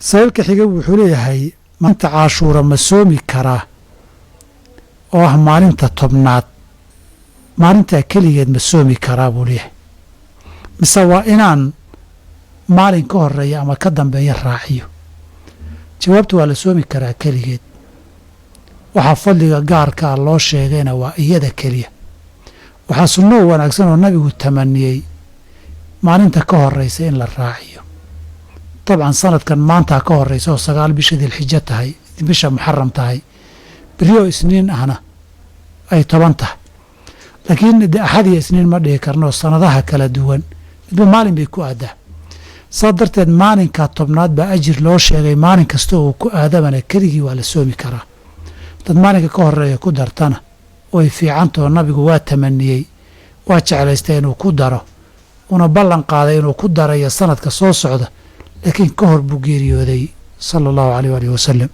Saa'ilka xiga wuxuu leeyahay, maalinta Caashuura ma soomi karaa oo ah maalinta 10aad? Maalintaa keligeed ma soomi karaa, buu leeyahay, mise waa inaan maalin ka horeeya ama ka dambeeya raaciyo? Jawaabtu waa la soomi karaa keligeed. Waxaa fadliga gaarkaa loo sheegayna waa iyada keliya. Waxaa sunno wanaagsan oo nabigu tamaniyey maalinta ka horeysa in la raaciyo. Dabcan sanadkan maantaa ka horeysa oo 9 bisha Dilxijo tahay, bisha Muxaram tahay, berioo Isniin ahna ay 10 tahay. Laakiin de Axad iyo Isniin ma dhihi karno, sanadaha kala duwan midba maalin bay ku aadaa. Saa darteed maalinkaa 10aad baa ajir loo sheegay. Maalin kasta oo ku aadabana keligii waa la soomi karaa. Dad maalinka ka horeeya ku dartana way fiicantao, nabigu waa tamaniyey, waa jeclaystay inuu ku daro, una ballan qaaday inuu ku darayo sanadka soo socda, laakiin ka hor buu geeriyooday, sala allahu aleyh waalih wasalam.